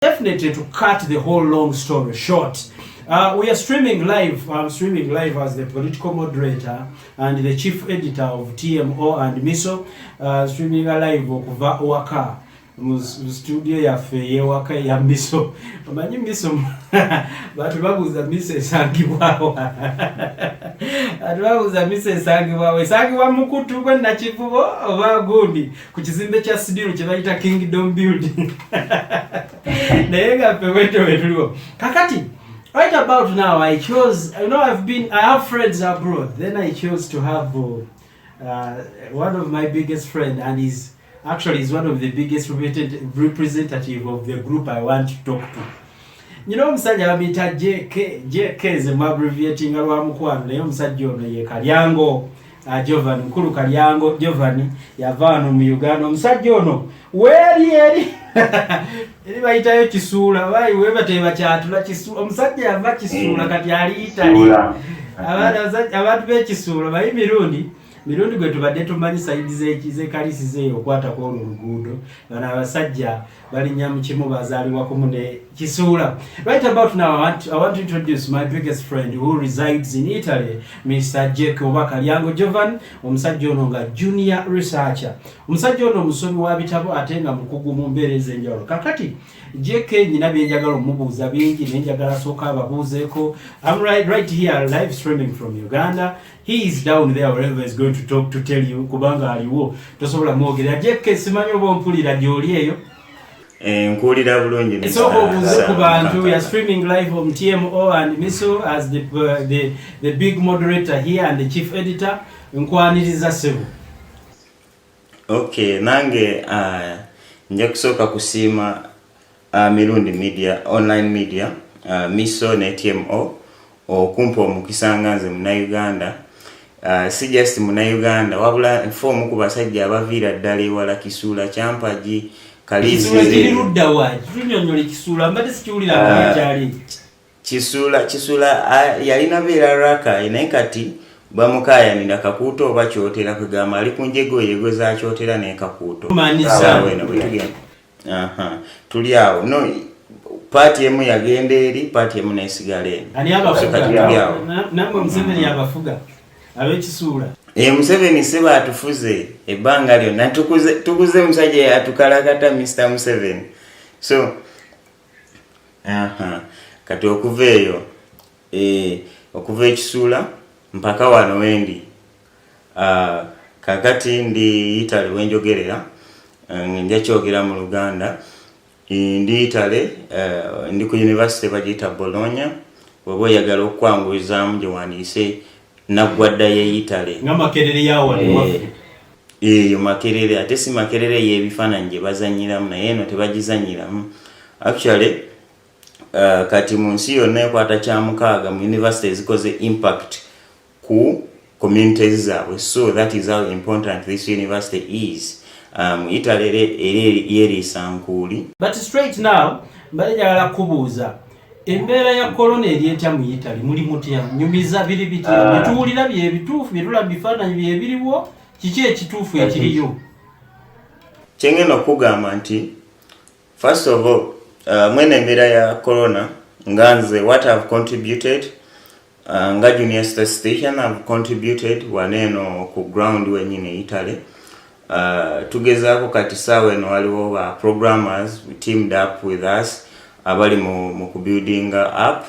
Definitely, to cut the whole long story short, we are streaming live. I'm streaming live as the political moderator and the chief editor of TMO and MISO, streaming live okuva waka mu studio yaffe eyewaka ya MISO. Omanyi MISO, bantu babuuza MISO esangibwawo, bantu babuuza MISO esangibwawo, esangibwa mukutu gwe Nakivubo oba gundi ku kizimbe kya Sidiru kye bayita Kingdom Building, naye nga ffe bwetyo bwe tuliwo. Kakati right about now I chose, I have friends abroad, then I chose to have one of my biggest friend, and he's actually is one of the biggest representative of the group I want to talk to. Omusajja bamuyita JK. JK ze mu abbreviatinga lwa mukwano, naye omusajja ono ye Kalyango Jovan, mukulu Kalyango Jovan, yava wano mu Uganda. Omusajja ono weeri eri eri bayitayo Kisuula, bayi webateba kyatula Kisuula. Omusajja yava Kisuula, kati ali Italy. Abantu b'Ekisuula bayi mirundi gwe tubadde tumanyi side z'ekalisi zeeyo okwatako olwo oluguudo. Bano abasajja balinnya mu kimu, bazaalibwa kumu ne Kisuula. Right about now I want to introduce my biggest friend who resides in Italy, Mr. Jake oba Kalyango Jovan. Omusajja ono nga junior researcher, omusajja ono omusomi wa bitabo ate nga mukugu mu mbeera ez'enjawulo. Kakati JK nyina byenjagala omubuuza bingi, naye njagala sooka ababuuzeeko. I'm right here live streaming from Uganda. He is down there wherever is going to talk to tell you, kubanga aliwo tosobola mwogerera. JK, simanyi oba ompulira gy'oli eyo? Eh, nkuwulira bulungi. Sooka obuuze ku bantu. We are streaming live on TMO and MISO as the big moderator here and the chief editor. Nkwaniriza, ssebo. Okay, nange nja kusooka kusiima Mirundi Media, online media, MISO ne TMO okumpa omukisa nga nze Munnayuganda, si just Munnayuganda, wabula nfe omu ku basajja abaviira ddala ewala, Kisuula, Kyampagi. Kisuula kiri ludda wa? Tunyonyola Ekisuula, mbadde sikiwulira nga kyali. Kisuula yalina beera Raka, naye kati bamukayanira Kakuuto oba Kyotera, kwegamba ali ku njegoyego za Kyotera ne Kakuuto. Manisa. Awo eno bwe tugenda. Aha, tuli awo no part emu yagenda eri, part emu nesigala eno. Ani abafuga? So kati tuli awo. Nammwe Museveni abafuga ab'Ekisuula? E, Museveni seba atufuze ebbanga lyonna, tukuze musajja yatukalakata, Mr Museveni. So aha, kati okuva eyo, okuva Ekisuula mpaka wano wendi, kakati ndi Italy wenjogerera. Nja kyogera mu Luganda. Ndi Italy, ndi ku university bagiyita Bologna. Bw'oba oyagala okwanguyizaamu, gye wandiise naggwadda ye Italy. Nga Makerere yawano waffe. Eyo Makerere, ate si Makerere y'ebifaananyi gye bazanyiramu, naye eno tebagizanyiramu actually. Kati mu nsi yonna ekwata kyamukaaga mu university ezikoze impact ku communities zaabwe, so that is how important this university is. Italy era yeriisa nkuuli. But straight now mbadde njagala kubuuza, embeera ya korona eri etya mu Italy? Muli mutya? Nyumiza, biri bitya? Byetuwulira byebituufu? Byetulaba bifaananyi byebiriwo? Kiki ekituufu ekiriyo? Kyengenda okugamba nti first of all, mwene embeera ya corona, nga nze what have contributed, nga junior statistician have contributed waneeno ku ground wenyini Italy. Tugezaako kati saawa eno waliwo ba programmers teamed up with us abali mu kubuildinga up,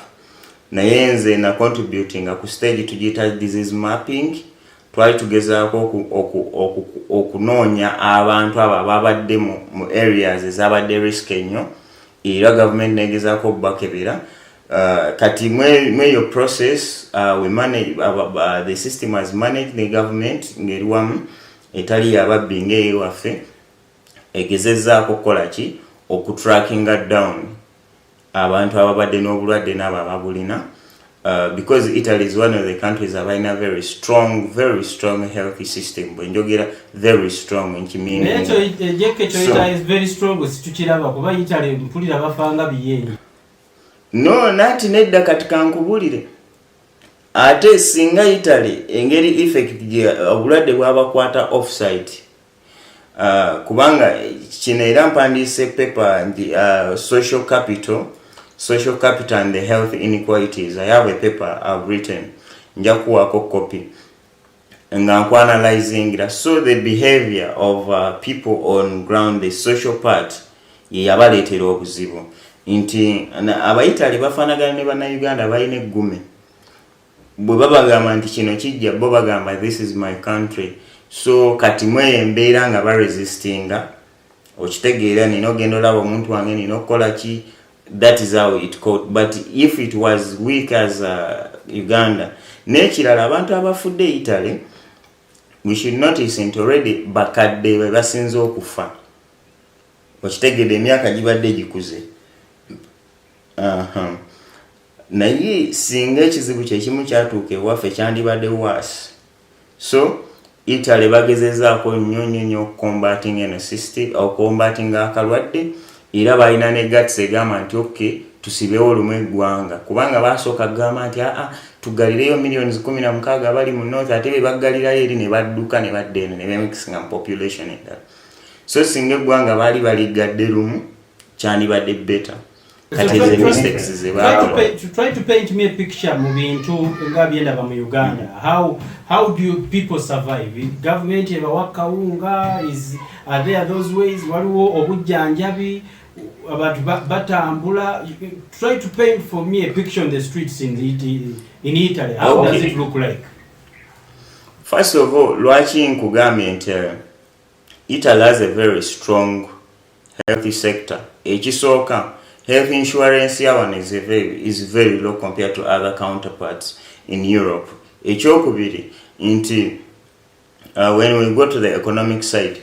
naye nze na contributinga ku stage tugiyita disease mapping. Twali tugezaako okunoonya abantu abo ababadde mu areas ezabadde risk ennyo, era gavumenti negezaako okubakebera. Kati mweyo process, we manage, the system has managed ne government ng'eri wamu etali yababbi ng'eyewaffe, egezezzaako okukola ki? Okutrackinga down abantu ababadde n'obulwadde n'abo ababulina, because Italy is one of the countries abalina very strong, very strong healthy system. Bwe njogera very strong, nkimiini. Naye ekyo jeke kyoyita is very strong situkiraba, kuba Italy mpulira bafanga biyenyi. No, nati nedda. Kati kankubulire, ate singa Italy engeri effect gye obulwadde bwabakwata offsite, Kubanga kino era mpandiise paper nti social capital and the health inequalities. I have a paper I've written, nja kuwaako copy nga nkuanalyzingira. So the behavior of people on ground, the social part, ye yabaleetera obuzibu nti Abayitale bafaanagana ne Bannayuganda, balina eggume. Bwe babagamba nti kino kijja, bo bagamba, "This is my country." So kati mweyo embeera nga baresistinga, okitegeera, nina ogenda olaba omuntu wange, nina okukola ki. That is how it caught. But if it was weak as Uganda. N'ekirala, abantu abafudde Italy, we should notice nti already bakadde be basinze okufa, okitegedde, emyaka gibadde gikuze. Aha. Naye singa ekizibu kyekimu kyatuuka ewaffe, kyandibadde worse. So Italy bagezezaako nnyo nnyo nnyo okucombating eno system, okucombating akalwadde, era balina ne guts egamba nti okay, tusibewo lumu eggwanga, kubanga basooka kugamba nti aa, tugalireyo millions 16 abali mu north, ate be baggalirayo eri ne badduka ne badda eno ne bemixinga mu population endala. So singa eggwanga baali baliggadde lumu, kyandibadde better. Kati ezo mistakes ze bakola. Try to paint me a picture mu bintu nga byendaba mu Uganda. How do you people survive? Government ebawa kawunga? Is are there those ways? Waliwo obujjanjabi? Abantu batambula? Try to paint for me a picture on the streets in Italy. How does it look like? First of all, lwaki nkugambye nti Italy has a very strong health sector? Ekisooka, health insurance yawano is very low compared to other counterparts in Europe. Ekyokubiri nti when we go to the economic side,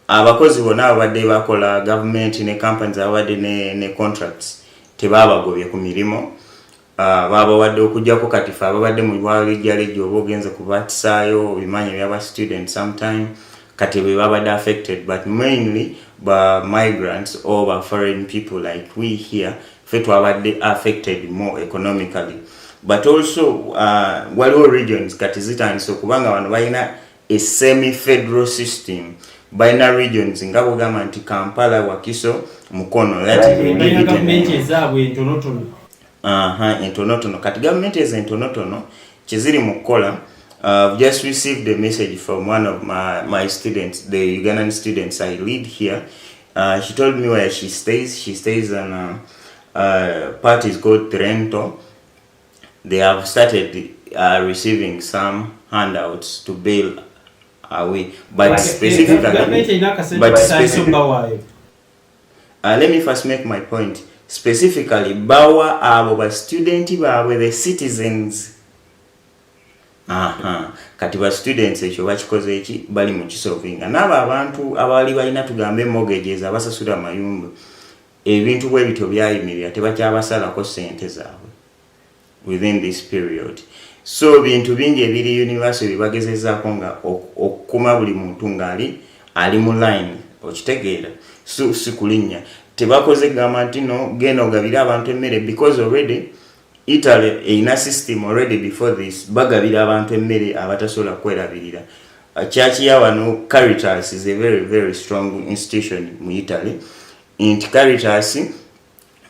abakozi bonna ababadde bakola government ne companies ababadde ne contracts tebabagobye ku mirimu, babawadde okugjako kati fe ababadde mu lwalejjalejja oba ogenze kubatisaayo obimanyi ebyaba student sometime, kati bwe babadde affected, but mainly ba migrants or ba foreign people like we here, fe twabadde affected more economically. But also waliwo regions kati zitandise okubanga bano balina a semi federal system, balina regions nga bwogamba nti Kampala, Wakiso, Mukono. That is Balina gavumenti ezaabwe entonotono. Aha, entonotono. Kati gavumenti ezo entonotono kyeziri mu kukola, I've just received a message from one of my students, the Ugandan students I lead here. She told me where she stays. She stays in a part is called Trento. They have started receiving some handouts to bail away, but specifically Gavumenti erina akasente but batandise obbawaayo. Let me first make my point. Specifically, bawa abo ba student baabwe, the citizens. Aha. Kati ba students ekyo bakikoze eki bali mu kisolvinga, n'abo abantu abaali balina, tugambe, mortgages, abasasula amayumba, ebintu bwe bityo byayimirira, tebakyabasalako ssente zaabwe within this period. So bintu bingi ebiri universal byebagezezaako nga okukuma buli muntu ng'ali ali mu line, okitegeera, so si kulinnya. Tebakoze gamba nti no, genda ogabire abantu emmere, because already Italy erina system already before this, bagabira abantu emmere abatasobola kwerabirira. Church ya wano, Caritas, is a very very strong institution mu Italy, nti Caritas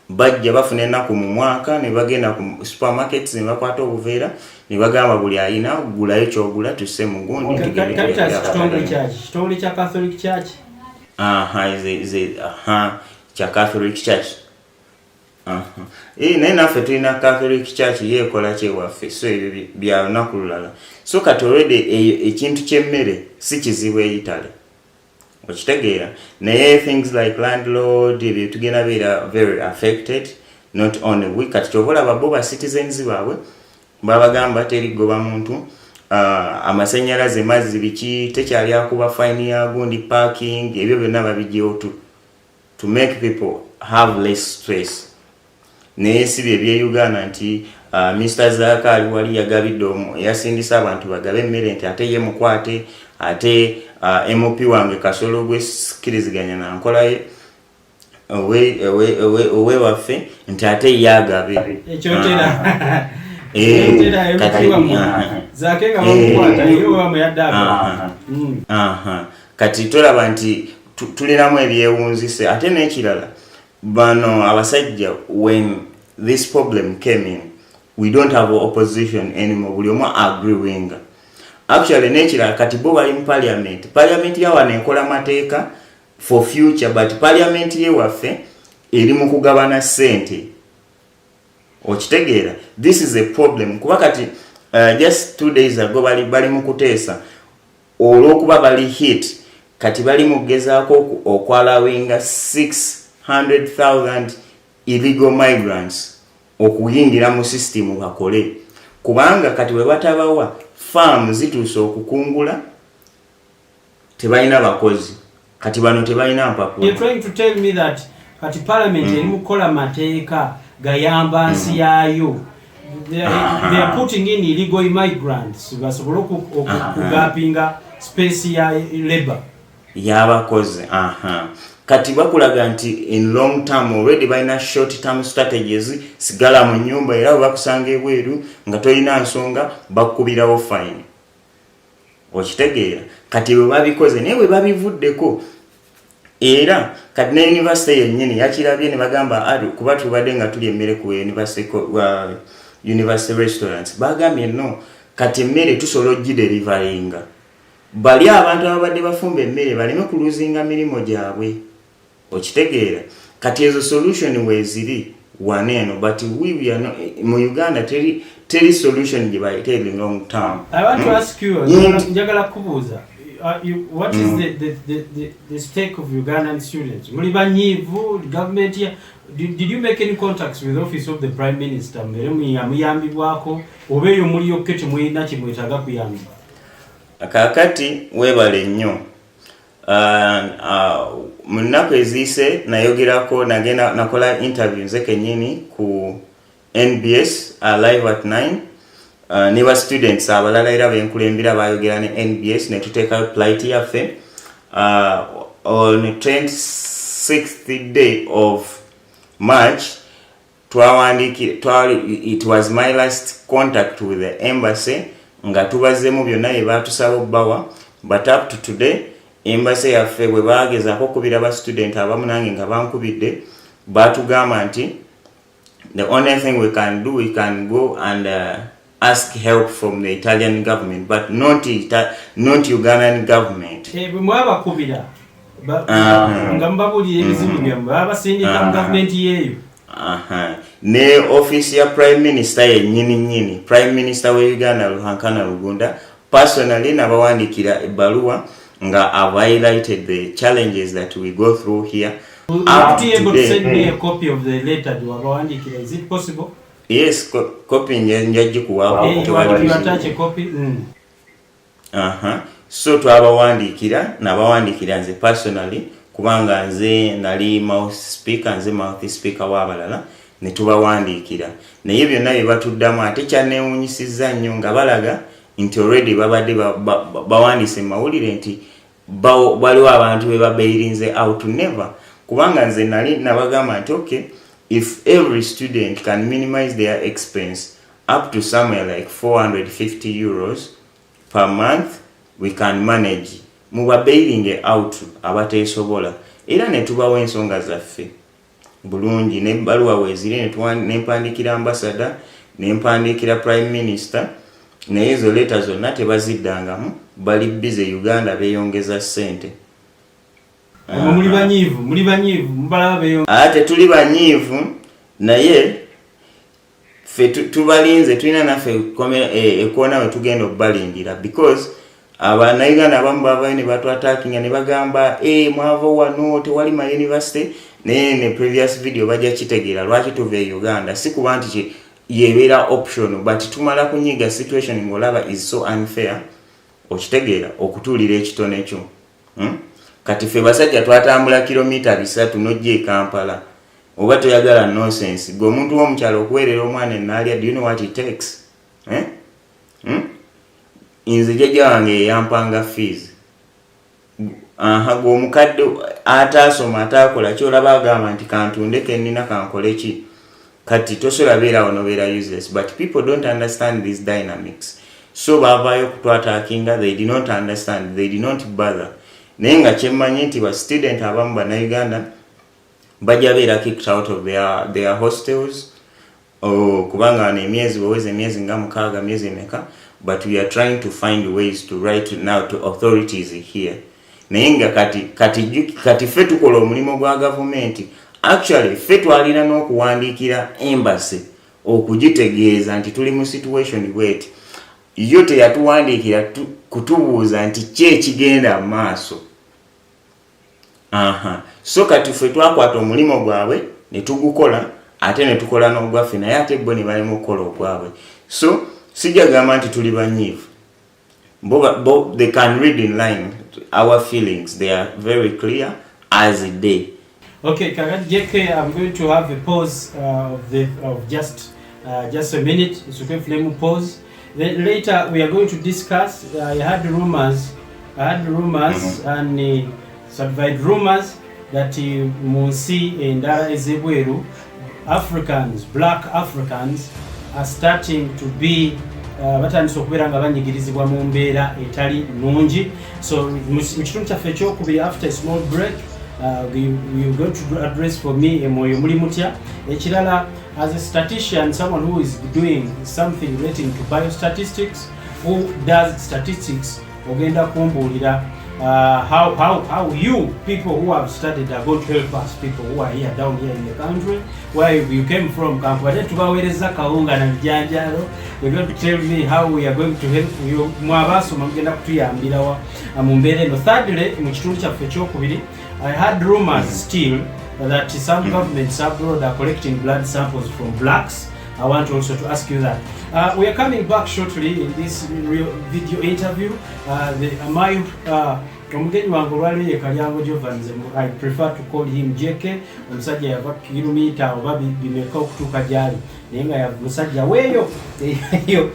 bajja bafuna ennaku mu mwaka ne bagenda ku supermarkets ne bakwata obuveera ne bagamba buli ayina gulayo kyogula tusse mu gundi tugende. Caritas tugabire kitongole abatalina. Kyaki kitongole kya Catholic Church? Aha, aha, kya Catholic Church. Aha. Naye naffe tulina Catholic Church yeekola kyewaffe, so ebyo bya lunaku lulala. So kati already eyo ekintu ky'emmere si kizibu e Italy, okitegeera, naye things like landlord, ebyo tugenda beera very affected, not only we. Kati kyova olaba bo ba citizens baabwe babagamba teri goba muntu, amasannyalaze, mazzi, biki, tekyali akuba fine ya gundi, parking, ebyo byonna babigyewo to make people have less stress. Naye si bye ebye Uganda nti Mr Zaake ali wali yagabidde yasindise abantu bagabe emmere nti ate ye mukwate, ate MP wange Kasolo gwe sikkiriziganya na nkola ye owewaffe nti ate ye agabe. Ekyotera Eh, ekyotera kati MP wammwe aha. Zaake nga bamukwata, ye wamwe yadde aga. Aha. Aha. Kati tolaba nti tulinamu ebyewunzise. Ate n'ekirala, bano abasajja, when this problem came in, we don't have opposition anymore. Buli omu agreeinga actually. N'ekirala, kati bo bali mu parliament. Parliament yawano ekola mateeka for future, but parliament yewaffe eri mu kugabana ssente. Okitegeera? This is a problem, kuba kati just 2 days ago bali mu kuteesa. Olw'okuba bali hit, kati bali mu kugezaako okwallowinga 600,000 illegal migrants okuyingira mu system bakole, kubanga kati bwe batabawa, faamu zituuse okukungula, tebalina bakozi. Kati bano tebalina mpapula. You're trying to tell me that kati parliament eri mu kukola mateeka gayamba nsi yaayo. They are putting in illegal immigrants basobole okugappinga space ya labor. Y'abakozi. Aha, kati bakulaga nti in long term already balina short term strategies: sigala mu nyumba, era bwe bakusanga ebweru nga tolina nsonga, bakukubirawo fine. Okitegeera? Kati bwe babikoze, naye bwe babivuddeko era kati ne university yennyini yakirabye ne bagamba, kuba tubadde nga tuli emmere ku university restaurants, bagambye no, kati emmere tusobola ogideliveringa. Bali abantu ababadde bafumba emmere baleme kuluzinga mirimu gyabwe. Okitegeera? Kati ezo solution weeziri wano eno, but we are not, mu Uganda teri solution gye bayita eri long term. I want to ask you, njagala kubuuza, what is the stake of Ugandan students? Muli banyiivu, government ya, did you make any contacts with the office of the Prime Minister? Mbere muyambibwako oba eyo muliyokke temulina kyemwetaaga kuyambibwa? Kaakati weebale nnyo. Mu nnaku eziyise nayogerako, nagenda nakola interview nze kennyini ku NBS, Live at 9, ne ba students abalala era benkulembera bayogera ne NBS ne tuteekayo plight yaffe. On 26th day of March twawandiki twali, it was my last contact with the embassy, nga tubazzemu byonna bye batusaba obbawa. But up to today, embassy yaffe bwe bagezaako okukubira ba student abamu, nange nga bankubidde, batugamba nti the only thing we can do, we can go and ask help from the Italian government, but not Ugandan government. Eh, bwe mwabakubira nga mubabuulira ebizibu byammwe, baba basindika mu gavumenti yeeyo? Aha. Ne office ya Prime Minister yennyini nnyini, Prime Minister we Uganda, Ruhakana Rugunda, personally nabawandiikira ebbaluwa nga I've highlighted the challenges that we go through here. Will Up you be able to today, send me a copy of the letter gyewabawandiikira? Is it possible? Yes, copy nja gikuwa. Eh, you attach a copy? Aha. So twabawandiikira, nabawandiikira nze personally, kubanga nze nali mouth speaker, nze mouth speaker w'abalala, ne tubawandiikira. Naye byonna bye batuddamu, ate kyanneewuunyisizza nnyo nga balaga nti already babadde bawandiise mu mawulire nti waliwo abantu be babailinze out. Never, kubanga nze nali nabagamba nti okay, if every student can minimize their expense up to somewhere like €450 per month, we can manage mubabailinge out abateesobola. Era ne tubawa ensonga zaffe bulungi nebbaluwa weeziri, nempandiikira ambassador, nempandiikira Prime Minister, naye ezo letter zonna tebaziddangamu. Bali busy Uganda beeyongeza ssente. Omwe muli banyiivu, muli banyiivu, mubalaba beyo. Ate tuli banyiivu, naye ffe tubalinze, tulina naffe ekoona we tugenda okubalindira, because Abannayuganda abamu bavayo ne batwattackinga ne bagamba, "E, mwava wano, tewali ma university." Naye ne previous video bajja kitegeera lwaki tuva e Uganda. Si kuba nti yebeera option, but tumala kunyiga situation ng'olaba is so unfair. Okitegeera? Okutuulira ekitone kyo, Kati ffe basajja twatambula kilomita 300 n'ojja e Kampala, oba toyagala nonsense. Gwe omuntu w'omukyalo okuweerera omwana enaalya, do you know what it takes, eh? Hmm? Nze jjajja wange yeyampanga fees. Aha, gwe omukadde ataasoma, ataakola kyolaba, agamba nti kantunde kennina kankole ki. Kati tosobola beerawo nobeera useless, but people don't understand these dynamics, so bavaayo okutwattackinga. They did not understand, they did not bother. Naye nga kyemmanyi nti ba student abamu Bannayuganda bajja beera kicked out of their hostels, oh, kubanga wano emyezi weweza emyezi nga 6, myezi emeka. But we are trying to find ways to write now to authorities here. Naye nga kati ffe tukola omulimu gwa gavumenti. Actually, ffe twalina n'okuwandiikira embassy okugitegeeza nti tuli mu situation bweti. Yo teyatuwandiikira kutubuuza nti ki ekigenda mu maaso. Aha, so kati ffe twakwata omulimu gwabwe ne tugukola, ate ne tukola n'ogwaffe, naye ate bo ne balema okukola ogwabwe. So sijja gamba nti tuli banyiivu. Bo they can read in line our feelings. They are very clear as a day. Okay, kakati JK, I'm going to have a pause of just a minute. It's okay, flame pause. Then later we are going to discuss. I had rumors and certified rumors that mu nsi endala ez'ebweru, Africans, black Africans are starting to be batandise okubeera nga banyigirizibwa mu mbeera etali nnungi. So mu kitundu kyaffe ekyokubiri, after a small break, you going to address for me emwoyo muli mutya. Ekirala, as a statistician, someone who is doing something relating to biostatistics, who does statistics, ogenda kumbuulira how you people who have studied are going to help us people who are here, down here in the country where you came from. Kankubadde tubaweereza kawunga na bijanjaalo. You're going to tell me how we are going to help you. Mwabaasoma mugenda kutuyambirawa mu mbeera eno? Thirdly, mu kitundu kyaffe ekyokubiri, I had rumors still that some governments abroad are collecting blood samples from blacks. I want also to ask you that. We are coming back shortly in this real video interview. My omugenyi wange olwaleero ye Kalyango Jovan. I prefer to call him JK. Omusajja yava kilomita oba bimeka okutuuka gyali, naye nga musajja weeyo eyo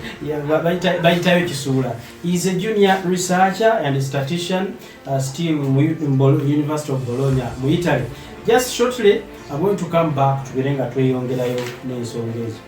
bayitayo Kisuula. He is a junior researcher and a statistician still mu University of Bologna mu Italy. Just shortly I'm going to come back, tubere nga tweyongerayo n'ensonga ezo.